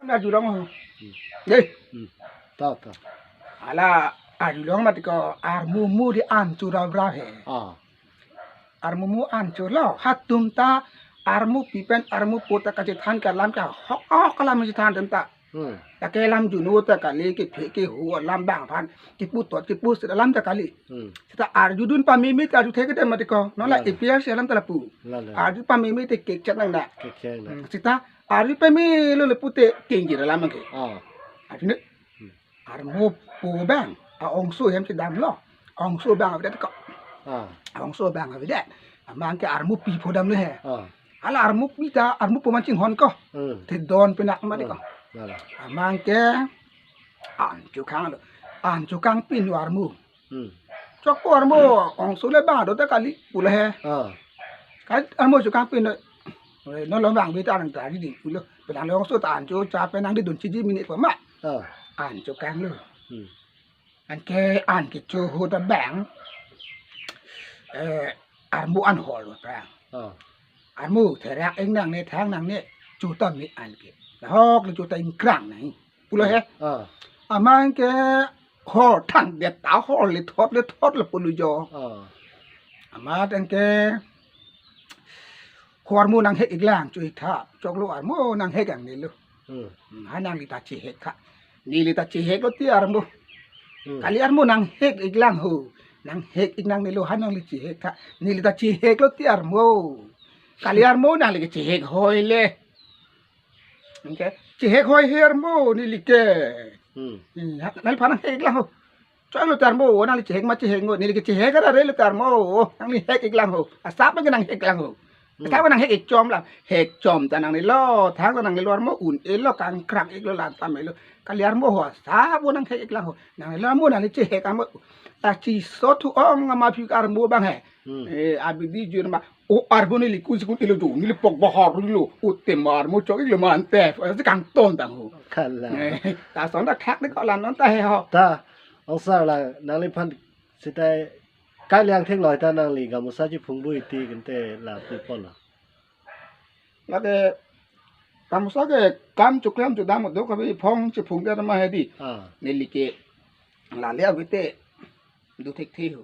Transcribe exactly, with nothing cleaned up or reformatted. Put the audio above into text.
Arjulong ho. Dei. Hmm. Ta, ta. Hala arjulong mati ko armu mu di anchur abra he. Ah. Armu mu anchur lo. Hatum ta armu pi pen armu po ta kachethan ke alam ke hok hok alam chethan atum ta. Hmm. Ta ke alam juno ta kali, kephe keho alam bang aphan, keputot kepusi alam ta kali. Hmm. Seta arjudun pameme te arju thek te mati ko. Non la, la, la. A P R C alam ta lapu. La, la. Arju pameme te kekchet nang na. Kekchet nang. Hmm. Seta arju pamelo le pute kengjir alam ke. Ah. Arju ne. Hmm. Armu po bang, a-ongso hem chedam lo. Ongso bang avedet ko. Ah. Ongso bang avedet. Amang ke armu pi po dam le he. Ah. Hala armu pi ta, armu po man chinghon ko. Hmm. Te don penak mati ko. Ah. La, la. Amang ke anchukang lo. Anchukang pin lo armu. Hmm. Chokpo armu ongso le bang do ta kali pulo he. Ah. Kan armu chukang pin lo. Eh, non lo bang bita nang tadi di pulo. Penang le ongso ta ancho cha penang di dun chiji minit pama. Ah. Anchukang lo. Hmm. Anke an kecho ho ta bang. Eh, armu an hol lo bang. Ah. Armu therak ing nangne thang nangne cho ta me anke. Lahok le cho ta ingkrang nang. Pulo he. Ah. Amang ke hor thang det ta hor le thot le thot le pulo jo. Ah. Amat anke hor armu nanghek iklang cho ik tha. Choklo armu nanghek ang nelo. Hmm. Hmm, ha nangli ta chehek tha. Neli ta chehek lo ti armu. Hmm. Kali armu nanghek iklang ho. Nanghek ik nangnelo ha nangli chehek tha. Neli ta chehek lo ti armu. Kali armu nangli ke chehek hoi le. Anke, chehek hoi he armu neli ke. Hmm. Hmm, ha, nangli phan nanghek iklang ho. Choi lo ti armu, nangli chehek ma chehek ngo, neli ke chehek ara re lo ti armu, nangli hek iklang ho. Asap ke nanghek iklang ho. Hmm. Asap nanghek ik chom lang. Hek chom ta nangnelo, thang ta nangnelo armu un-e lo kangkrang ik lo lan tam lo. Kali armu ho, asap nanghek iklang ho. Nangnelo armu nangli chehek armu. Ta chiso thu ong ama phi armu bang he. Hmm. Eh, abidi jur ma. O armu neli kun sikun ilo do, neli pok bahar lo. O te mar mo chok ilo mante. Asi kangton tang ho. Kala. Eh, ta son ta thak de ko la non ta he ho. Ta, ong sar la, nangli phan seta kaliang thek loi ta nangli gamusa chiphung bu iti kente la pu pon lo. Lake gamusa ke kam chuklem chudam do kabi phong chiphung ke ma he di. Ah. Neli ke lale avete do thekthe ho.